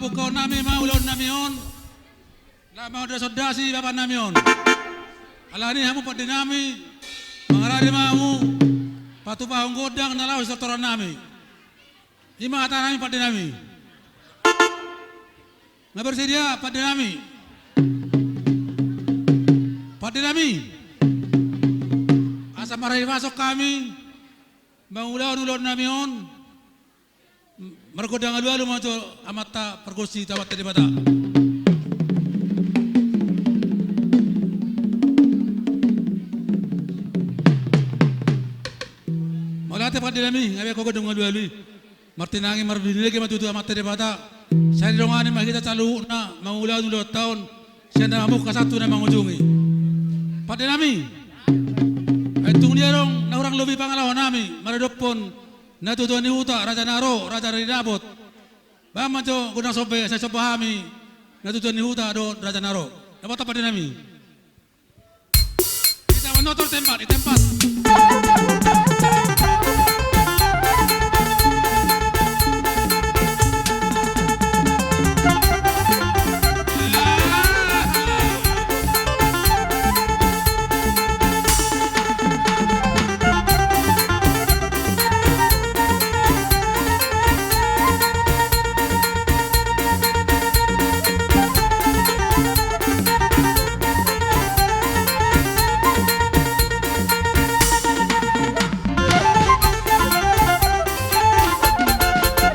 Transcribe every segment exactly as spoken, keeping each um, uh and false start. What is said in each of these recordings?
Bukaon nami ma ulaon nami on. Laho mangasondasi bapa nami on. Alani hamu pande nami, mangarade ma hamu patupahon gondang na laho sitortoran nami. I ma hata nami pande nami. Nga bersedia pande nami? Pande nami, asa marhahipason hami mangulahon ulaon nami on. Margondang alualu ma tu Amanta Pargonsi, tu Amanta Debata. Mauliate pande nami, nga be hugondang alualu i. Martinangi marbinege ma tutu Amanta Debata. Sai didongani ma hita saluhutna mangulahon ulaonta on sian na mamungka sahat tu na mangujungi. Pande nami, ai tung dia adong na hurang lobi pangalaho nami maradophon natuatua ni huta, raja na ro, raja na dinapot. Bahen ma jo gondang somba i, sai somba hami natuatua ni huta dohot raja na ro. Dapotan pande nami. Hita manotor tempat, di tempat.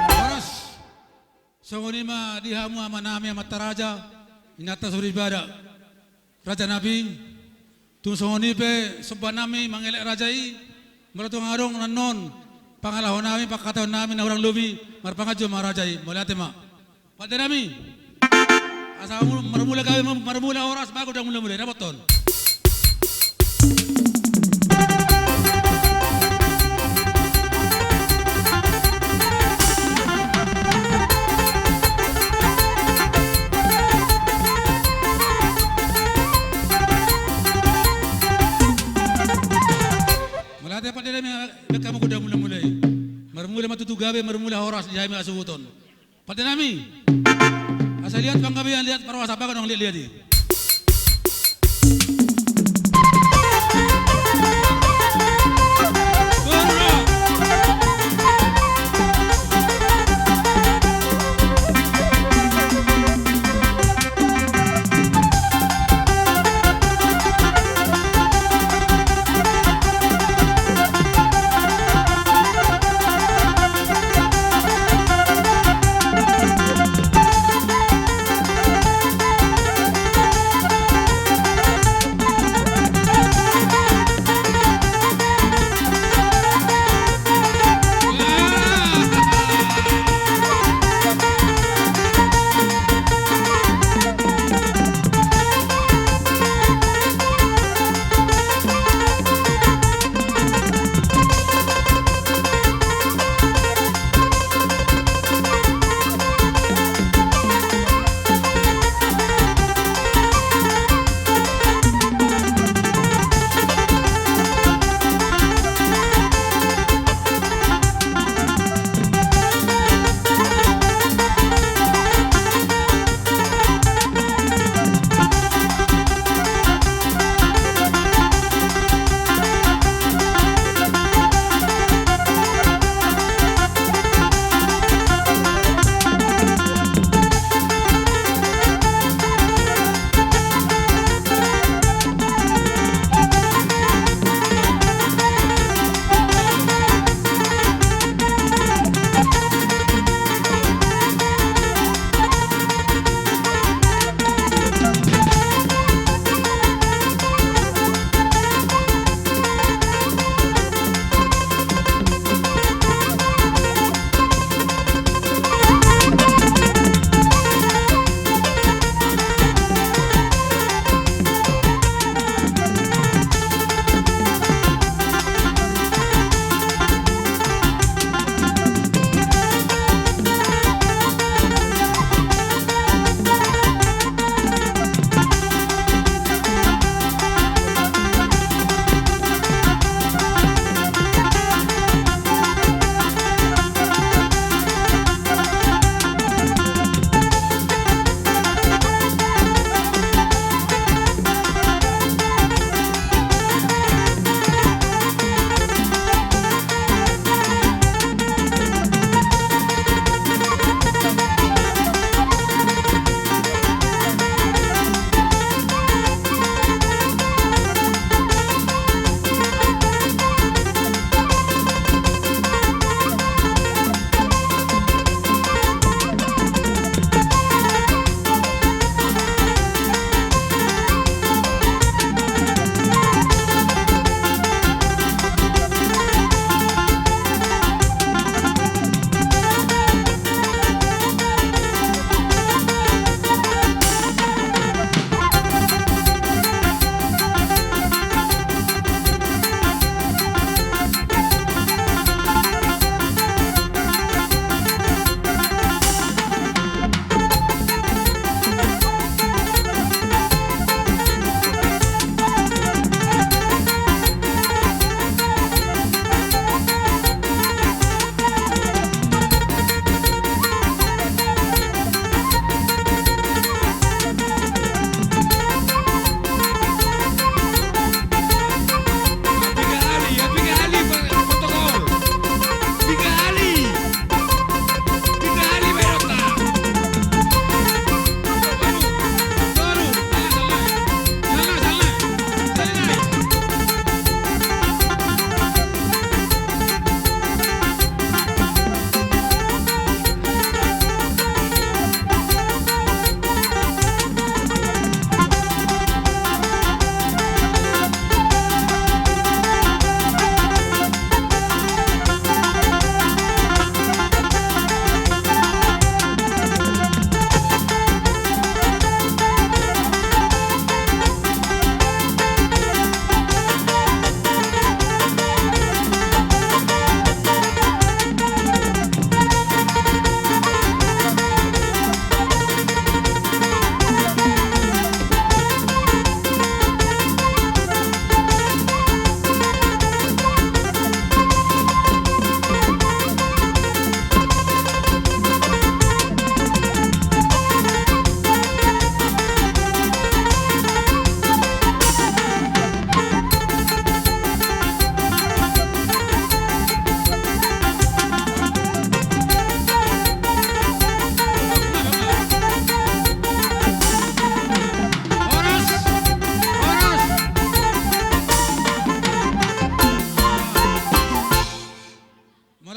Horas. Songon i ma di hamu ama nami, amanta raja, inanta soripada, raja nami. Tung songon i pe somba nami mangelek raja i, molo tung adong annon pangalaho nami, pangkataion nami na hurang lobi, marpanganju ma raja i. Mauliate ma. Pande nami, asa marmula gabe, marmula horas, bahen gondang mulamula i, dapotan. Mauliate pande nami, bahen hamu gondang mulamula i. Marmula ma tutu gabe, marmula horas di hami hasuhuton. Pande nami, asa liat panggabean, liat parhorasan, bahen hamu liat-liat i.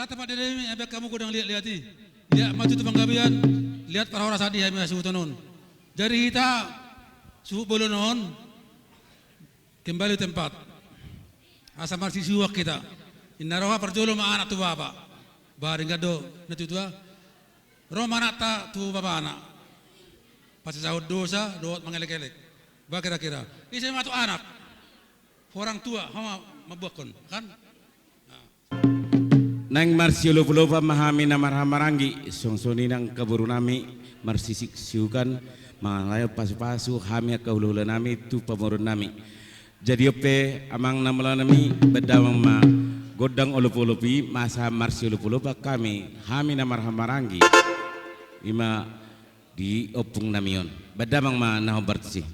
Tepat di demi, abang kamu godang liat-liat i. Liat ma tutu panggabean, liat parhorasan di hami hasuhuton on. Jadi hita suhut bolon on kembali tempat. Asa marsisiuan hita. Inna roha parjolo ma anak tu bapa. Ba denggan do na tutua. Ro ma anakta tu bapana. Pasisahut dosa dohot mangelek-elek. Ba kira-kira ise ma tu anak. Orang tua ho ma mambuakkon kan. Naeng marsiolop-olopan ma hami na marhahamaranggi, songon i nang angka boru nami, marsisiuk-siukan, mangalehon pasu-pasu hami angka hula-hula nami tu pamoruon nami. Jadi on pe amang na mula nami, baen damang ma gondang olop-olop i, asa marsiolop-olopan hami, hami na marhahamaranggi. Ima di ompung nami on. Baen damang ma na hombar tusi.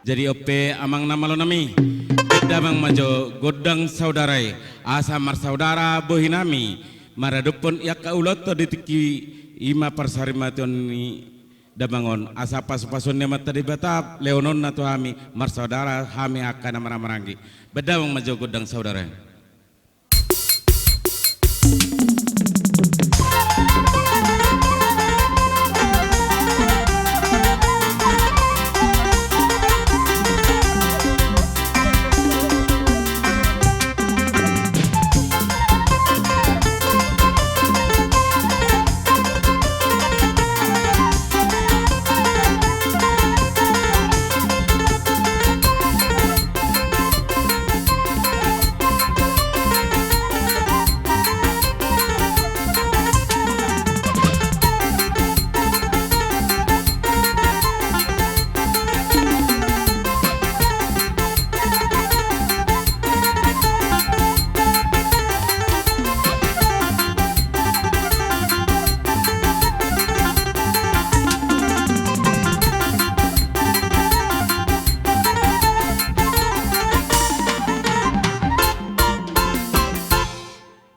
Jadi on pe amang na malo nami, damang ma jo gondang saudara i, asa marsaudara bohi nami maradophon i angka ulaonta di tingki i ma parsarimatuaon ni damang on, asa pasupasuon ni Amanta Debata lehononna tu hami marsaudara hami angka na marhahamaranggi. Baen damang ma jo gondang saudara i.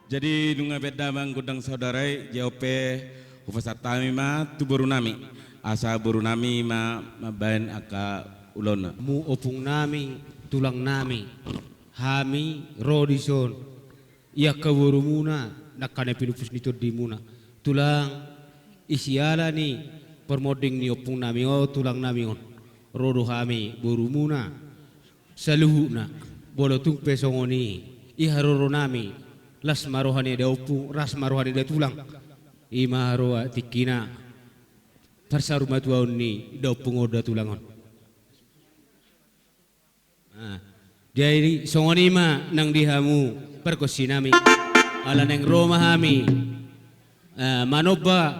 Jadi nunga baen damang gondang saudara i, jadi on pe hupasahat hami ma tu boru nami, asa boru nami ma mambaen angka ulaonna. Hamu ompung nami, tulang nami, hami ro dison i angka borumuna, nangkaning pinupus ni tondimuna. Tulang, i siala ni parmonding ni ompung nami on, tulang nami on, ro do hami borumuna saluhutna. Molo tung pe songon i, i haroro nami, las ma roha ni da ompung, las ma roha ni da tulang. I ma haroa tingkina parsarimatuaon ni da ompung on da tulang on. Ah, jadi songon i ma nang di hamu pargonsi nami. Ala naeng ro ma hami, ah, manomba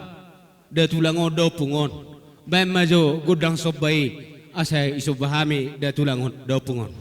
da tulang on da ompung on. Baen ma jo gondang somba i, asa isomba hami da tulang on da ompung on.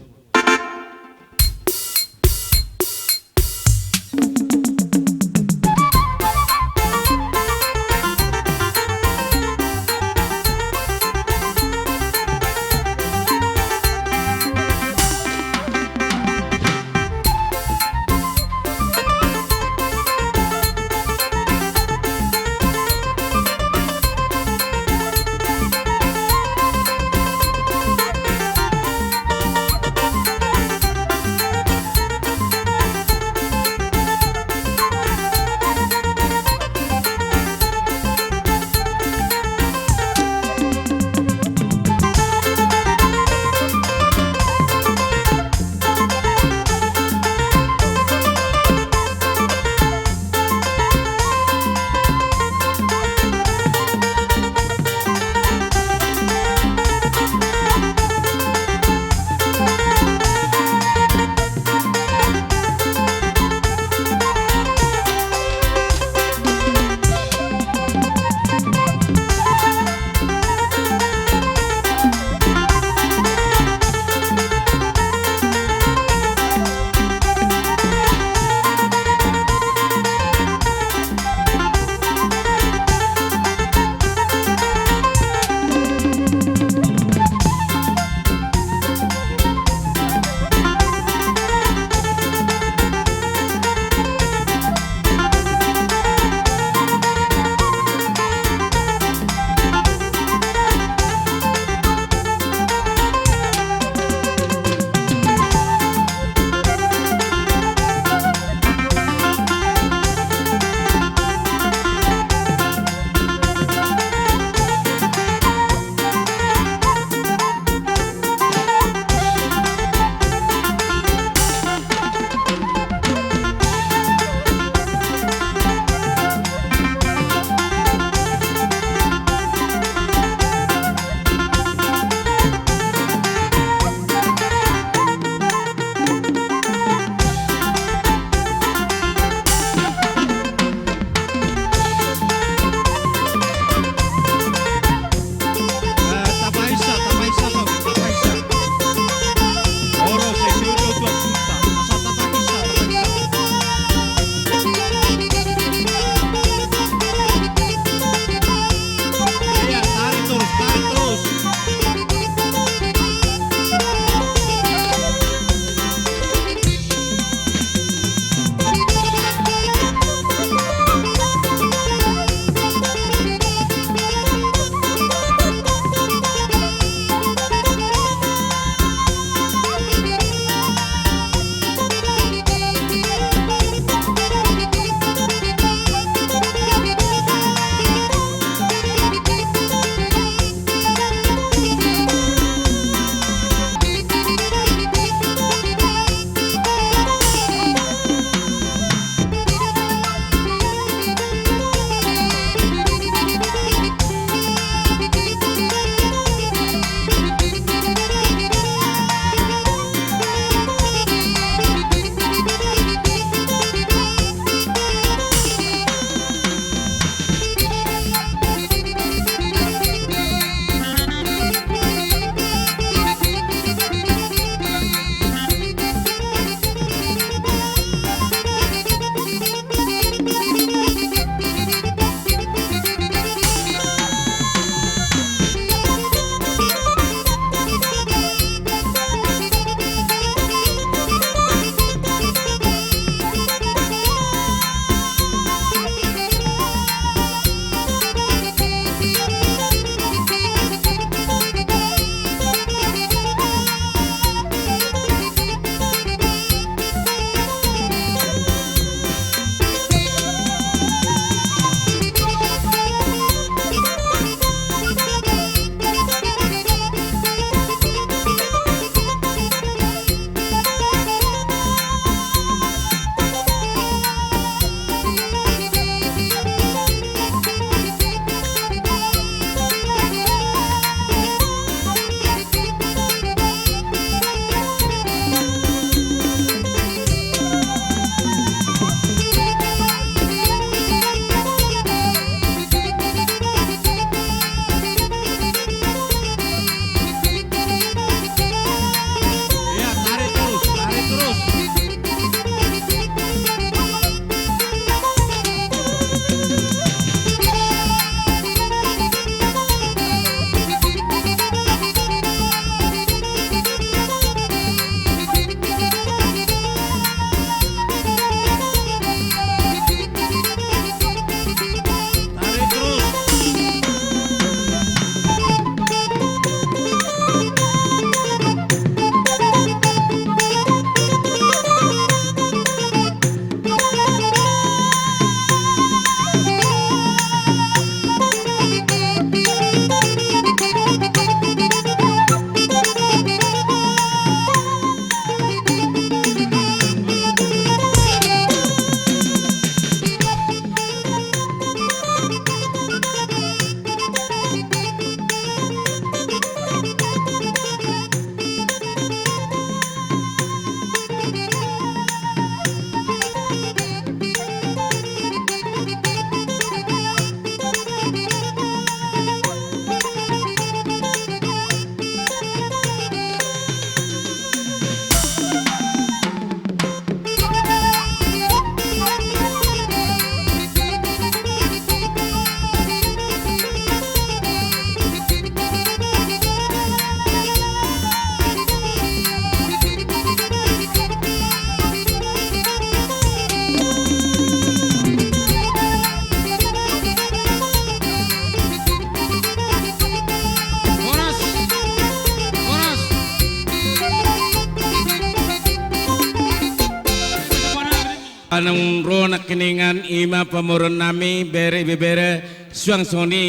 Keningan ima pamoruon nami, bere ibebere, suang songon i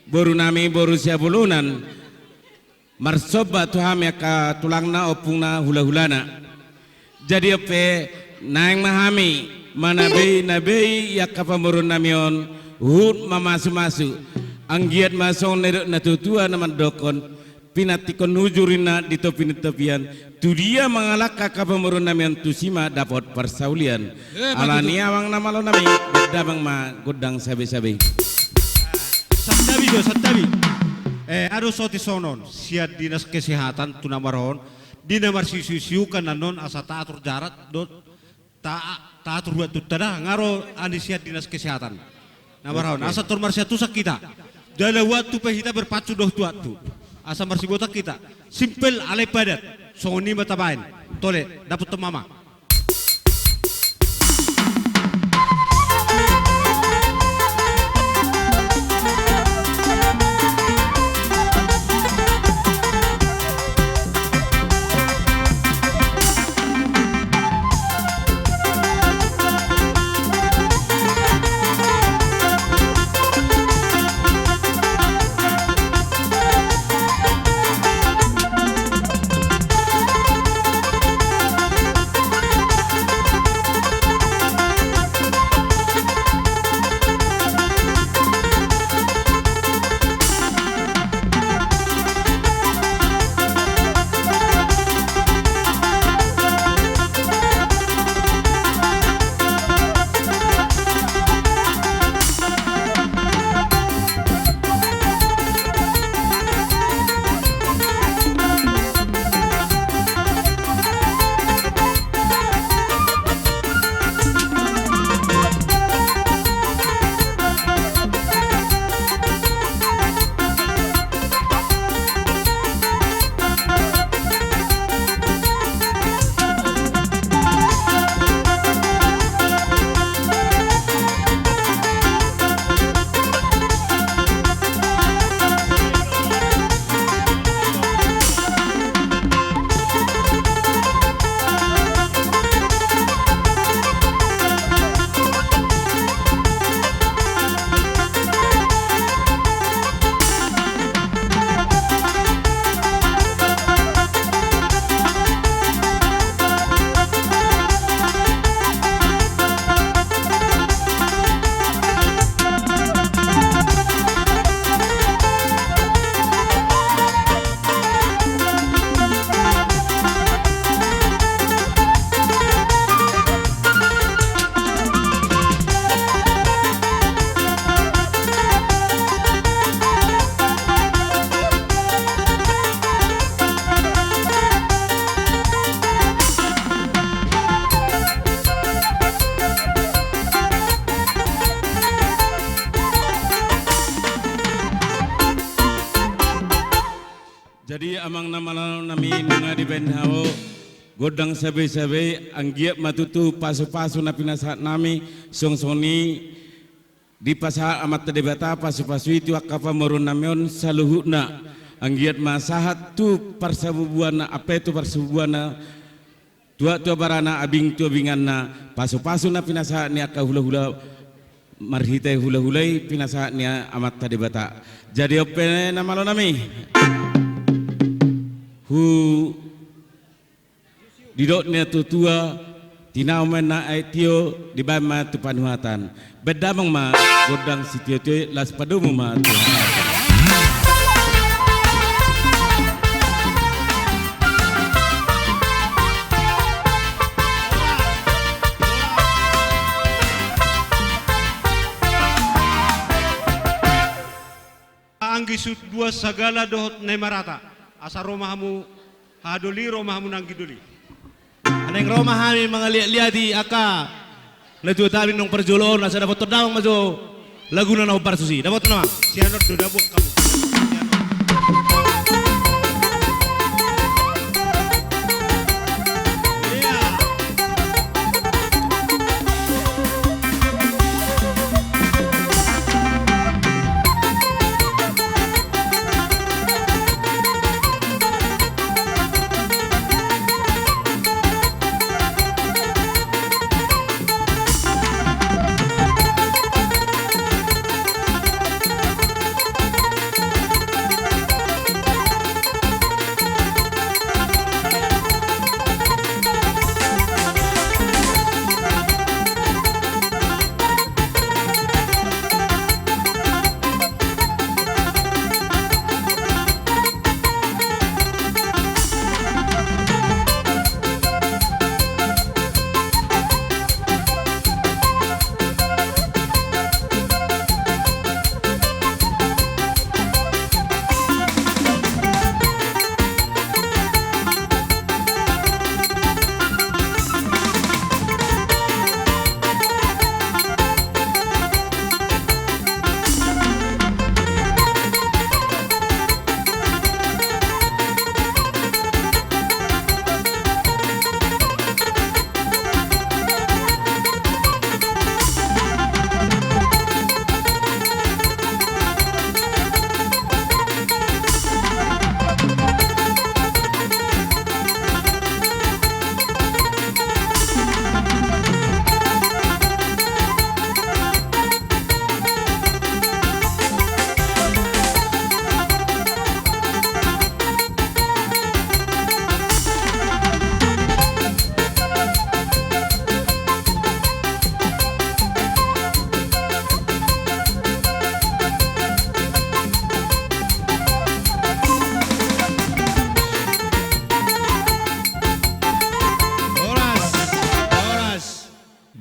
boru nami, boru Siabulunan. Marsomba tu hami angka tulangna, ompungna, hulahulana. Jadi on pe, naeng ma hami manabei-nabei angka pamoruon nami on, huhut mamasumasu. Anggiat ma songon na nidok ni natuatua na mandokkon, pinantikhon hujur ninna di topi ni tapian, tudia mangalangka angka pamoruon nami on, tusi ma dapot parsaulian. Eh, ala ni i amang na malo nami, bahen damang ma gondang sabe-sabe. Santabi jo, santabi. Eh, adong sotik songon on, sian dinas kesehatan tu na marhon, di na marsiusiukan annon asa taatur jarak dohot ta-, taatur waktu tada, nga ro ani sian dinas kesehatan. Na marhon, asa tor marsiantusan hita. Jala waktu pe hita berpacu dohot waktu. Asa marsibotoan hita. Simpel alai padat. Songon i ma tabaen. Tole, dapothon ma. Jadi amang na malo nami, nunga dibaen hami gondang sabe-sabe, anggiat ma tutu pasupasu na pinasahat nami, songon i dipasahat Amanta Debata pasupasu i tu angka pamoruon nami on saluhutna, anggiat ma sahat tu parsabubuanna, ampe tu parsabubuanna, tuak tu barana, abing tu abinganna, pasupasu na pinasahat ni angka hulahula, marhite hulahula i pinasahat ni Amanta Debata. Jadi on pe na malo nami, hu didok ni natuatua, tinahu ma na aek tio, dibaen ma tu panuhatan. Baen damang ma gondang sitiotio i, laos padomu ma tu. Anggi Sundua Sagala dohot Nai Marata. Asa ro ma hamu haha doli, ro ma hamu na anggi doli. Naeng ro ma hami mangaliatliati angka natuatuanta naung parjolo on, asa dapothon damang ma jo laguna na hombar tusi. Dapothon damang. Sian on do dabuan hamu.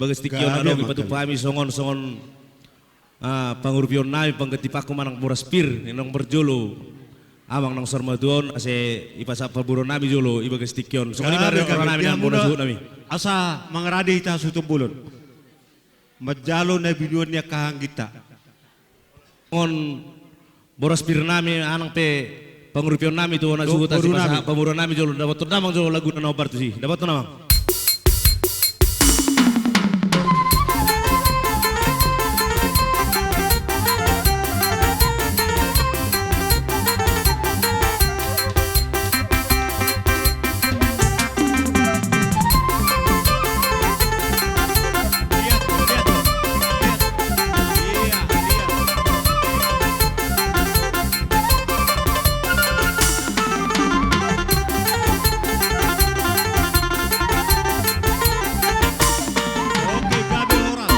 Bagas tingki on, gabe adong i, mangkali, patupa hami songon, songon, ah, pangurupion nami, pangganti paku manang boras pir, naung parjolo amang naung saur matua on, ase ipasahat pamoruon nami jolo i bagas tingki on. Songon i ma, gabe, gabe, parjolo nami, nang boras, gabe, suhut nami. Asa mangarade hita suhut bolon manjalo na binuan ni angka angginta. Songon boras pir nami, manang pe pangurupion nami tu na, do, suhut, boru nami, asa ipasahat pamoruon nami jolo. Dapothon damang jolo lagu na na hombar tusi. Dapothon damang. Oke, gabe, horas.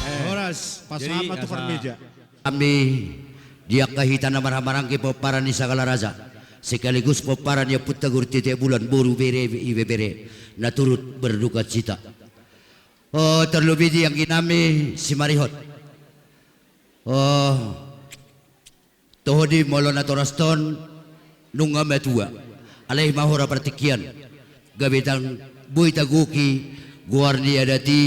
Eh, horas, jadi, pasahat ma tu parmeja. Hami di angka hita na marhahamaranggi, pomparan ni sagala raja, sekaligus pomparan ni ompunta Guru Titik Bulan, boru, bere, ibebere, na turut berdukacita. Oh, terlebih di anggi nami Simarihot. Oh, toho di molo natoras on nunga matua, alai ma hora partingkian, gabe ndang boi tagohi goar ni adat i,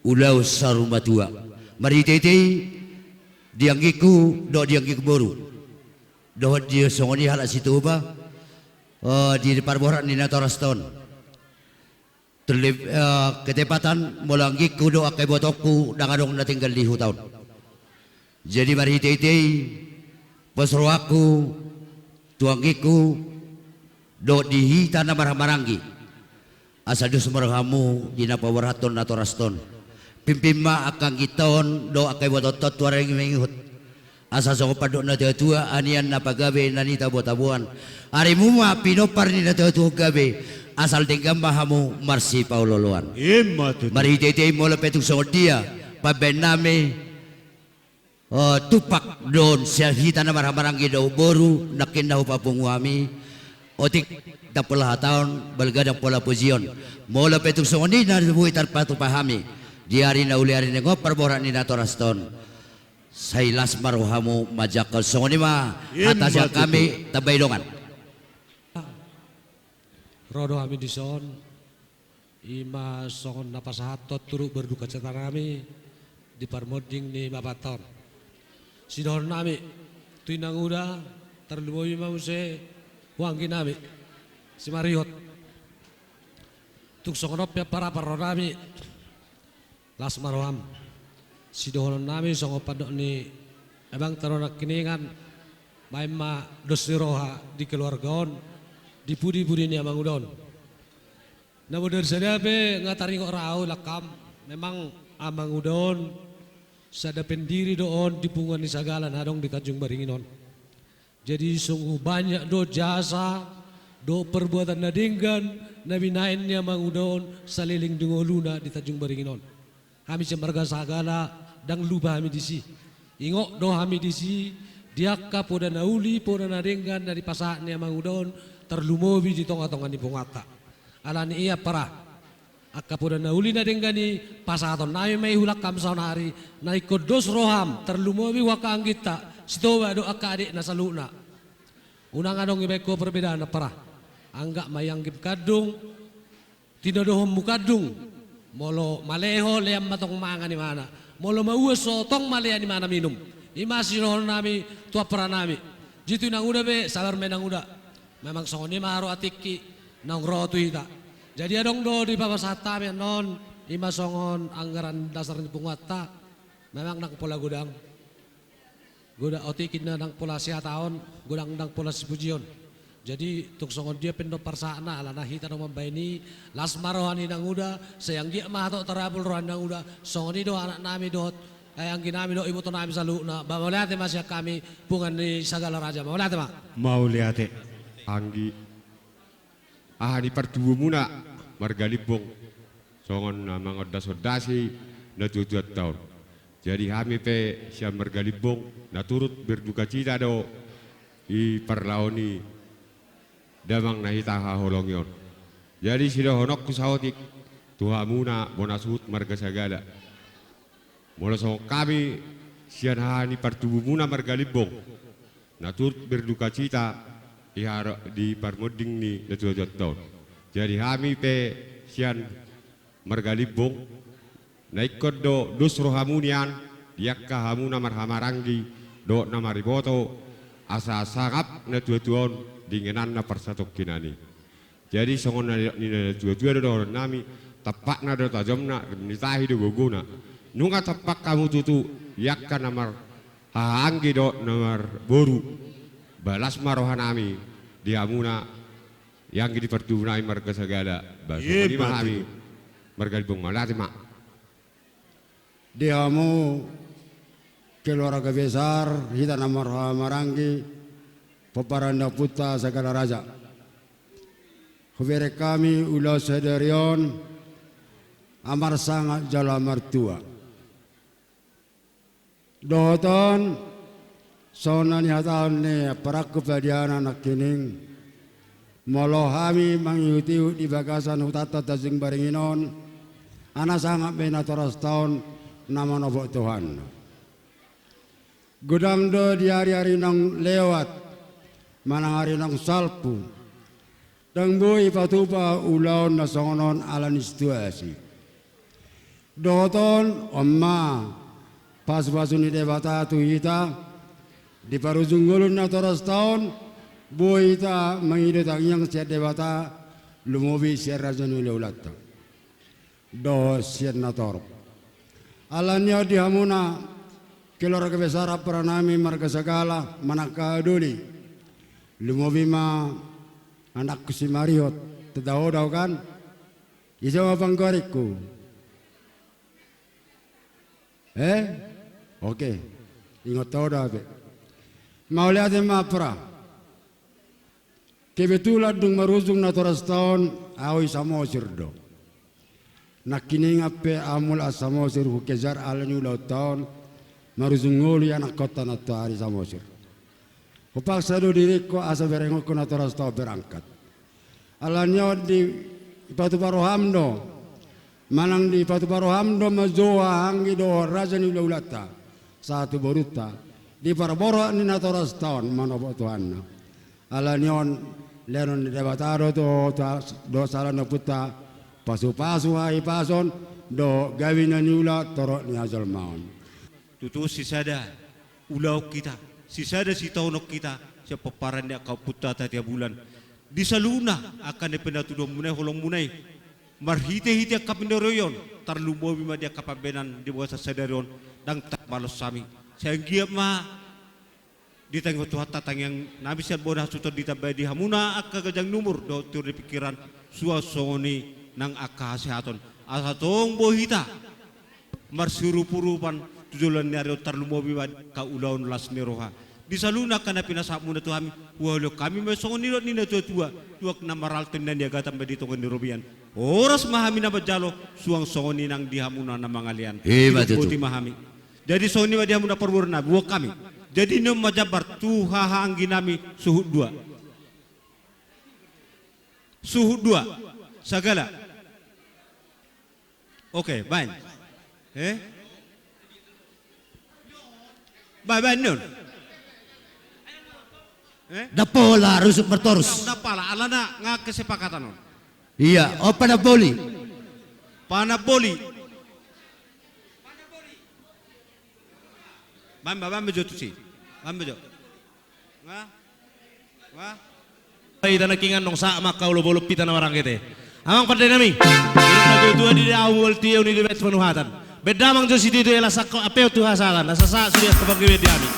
ulaon saur matua. Marhitehite i di anggingku dohot di anggingku boru, dohot di songon i halak Sitoba, eh, di parborat ni natoras on. Terleb-, eh, ketepatan molo anggingku dohot angka ibotoku ndang adong na tinggal di huta on. Jadi marhitehite i, pos rohangku tu anggingku dohot di hita na marhahamaranggi, asa dos ma rohamu di na paborahathon natoras on. Pimpin ma angka angginta on dohot angka ibotonta on tu ari na mangihut, asa songon pandok ni natuatua: Anian na pagabe na nitabotaboan, arimu ma pinompar ni natuatua on gabe, asal denggan ma hamu marsipaolooloan. Ima tutu. Marhitehite i, molo pe tung songon dia pambahen nami, eh, tumpak dohot sian hita na marhahamaranggi dohot boru, nangkin na hupapungu hami: Otik ndang pola hataon, balga ndang pola pujion. Molo pe tung songon i na boi tarpatupa hami di ari na uli, ari na ingot parborat ni natoras on, sai las ma rohamu manjangkon. Songon i ma hata sian hami, ima tutu, tambai dongan. Ro do hami dison, ima songon na pasahathon turut berdukacita nami di parmonding ni bapanta on. Sidohonon nami tu inanguda, tarlumobi ma muse tu anggi nami Simarihot. Tung songon on pe ampara, parro nami, las ma roham. Sidohonon nami songon pandok ni abangta dohot nangkiningan, baen ma dos ni roha di keluarga on, di pudipudi ni amanguda on. Na bodari sada pe nga taringot ra au langkam, memang amanguda on sada pendiri do on di punguan ni sagala na adong di Tanjung Baringin on. Jadi sungguh banyak do jasa dohot perbuatan na denggan na binaen ni amanguda on saleleng di ngoluna di Tanjung Baringin on. Hami sian marga Sagala ndang lupa hami disi. Ingot do hami disi di angka poda na uli, poda na denggan na dipasahat ni amanguda on, tarlumobi di tongatonga ni punguanta. Alani i ampara, angka poda na uli na denggan i pasahaton nami ma i hu langkam saonari, na ingkon dos roham, tarlumobi hu angka angginta Sitoba dohot angka adikna saluhutna. Unang adong ibaen ho perbedaan ampara. Anggap ma i anggim kandung, tinodohonmu kandung. Molo male ho, lean ma tong mangan imana. Molo mauas ho, tong ma lean imana minum. Ima sidohonon nami tu ampara nami. Jadi tu inanguda pe, sabar ma inanguda. Memang songon i ma haroa tingki naung ro tu hita. Jadi adong do dipasahat hami annon, ima songon anggaran dasar ni punguanta. Memang ndang pola godang. Godang otik inna ndang pola sihataon, godang ndang pola sipujion. Jadi tung songon dia pe annon parsahatna, alana hita do mambaen i. Las ma roha ni inanguda, sai anggiat ma hatop tarapul roha ni inanguda. Songon i do anak nami dohot, eh, anggi nami dohot iboto nami saluhutna. Ba mauliate ma sian hami punguan ni Sagala Raja, mauliate ma. Mauliate anggi. Aha ni partubuonmuna marga Limbong, songon na mangondasondasi natuatuanta on. Jadi hami pe sian marga Limbong na turut berdukacita do i parlaho ni damang na hita haholongi on. Jadi sidohononku saotik, tu hamuna bona suhut marga Sagala. Molo songon hami sian haha ni partubumuna marga Limbong, na turut berdukacita di haro-, di parmonding ni natuatuanta on. Jadi hami pe sian marga Limbong, na ingkon do dos rohamu nian di angka hamu na marhahamaranggi dohot na mariboto, asa sangap natuatua on di ingananna parsatongkinan i. Jadi songon na nidok ni natuatua do dohonon nami, tampakna do tajomna, rem ni tahi do gogona. Nunga tampak hamu tutu di angka na marhahaanggi dohot na marboru, balas ma roha nami di hamuna, anggi di partubu nami marga Sagala. Bah, songon i ma hami marga Limbong, mauliate ma. Di hamu keluarga besar hita na marhahamaranggi, pomparan ni ompunta Sagala Raja. Hubereng hami ulaon sadari on amar sangap jala martua. Dohot on, songon na nihatahon ni amparangku padiana nangkining, molo hami mangihutihut di bagasan hutanta Tanjung Baringin on, ala sangap be natorasta on na manopot Tuhan. Godang do di ariari naung lewat, manang ari naung salpu, ndang boi ipatupa ulaon na songon on ala ni situasi. Dohot on, on ma pasupasu ni Debata tu hita, di parujung ngolu ni natorasta on, boi hita mangido tangiang sian Debata, lumobi sian raja ni hulahulatanta dohot sian na torop. Ala ni on di hamuna keluarga besar ampara nami marga Sagala, manang haha doli. Lumobi ma anakku si Marihot, tanda ho do kan? Ise ma panggoaringku? Eh? Oke. Ingot ho do hape. Mauliate ma ampara. Kebetulan dung marujung natorasta on, ahu i Samosir do. Nangkiningan pe ahu mulak Samosir hukejar ala ni ulaonta on, marujung ngolu ianakhonta nantoari Samosir. Hupaksa do diringku asa berengonku natorasta on berangkat. Ala ni on di, dipatupa roham do, manang dipatupa roham do manjou hahaanggi dohot raja ni hulahulanta, sahat tu borunta, di parborhat ni natorasta on manopot Tuhanna. Ala ni on, lehonon ni Debata do tu, tu, dohot siala ni ompunta, pasupasu hahipason dohot gabe na niula torop ni hajolmaon. Tutu sisada ulaon hita, sisada sitaonon hita sian pomparan ni angka ompunta Tatea Bulan. Di saluhutna angka na pinatuduhonmuna i, holongmuna i, marhitehite angka pinarroion, tarlumobi ma di angka pambahenan di bagasan sadari on, ndang tarbalos hami. Sai anggiat ma ditangiangkon Tuhanta tangiang nami sian bona hasuhuton, ditambai di hamuna angka ganjang ni umur dohot tiur ni pingkiran, suang songon i nang angka hasehaton, asa tong boi hita marsiurupurupan tu joloan ni ari on, tarlumobi ma angka ulaon las ni roha. Di saluhutna angka na pinasahatmuna tu hami, huhaholongi hami ma songon nidok ni natuatua, tuak na marhalto ninna niagatan ma di tonga ni robean. Horas ma hami na manjalo, suang songon i nang di hamuna na mangalean. Ima tutu. Boti ma hami. Jadi songon i ma di hamuna parboru nami, boan hami. Jadi ni on ma jambar tu hahaanggi nami suhut dua. Suhut dua. Sagala. Oke, baen. Eh? Baen, baen ni on. Eh? Ndang pola rusuk martorus. Ndang, ndang pola, alana nga kesepakatan on. Ia, on Panamboli. Panamboli. Baen ma, baen ma jo tusi. Baen ma jo. Nga? Nga? Hita nangkiningan, nunga sahat ma angka olopolop hita na maranggi ate. Amang pande nami, didok natuatua, di dia ahu mual tu ia, unang dibaen tu panuhatan. Baen damang jo sititi, laos angka ampehon tu hasahatan, asa sahat sude angka panggabean di hami.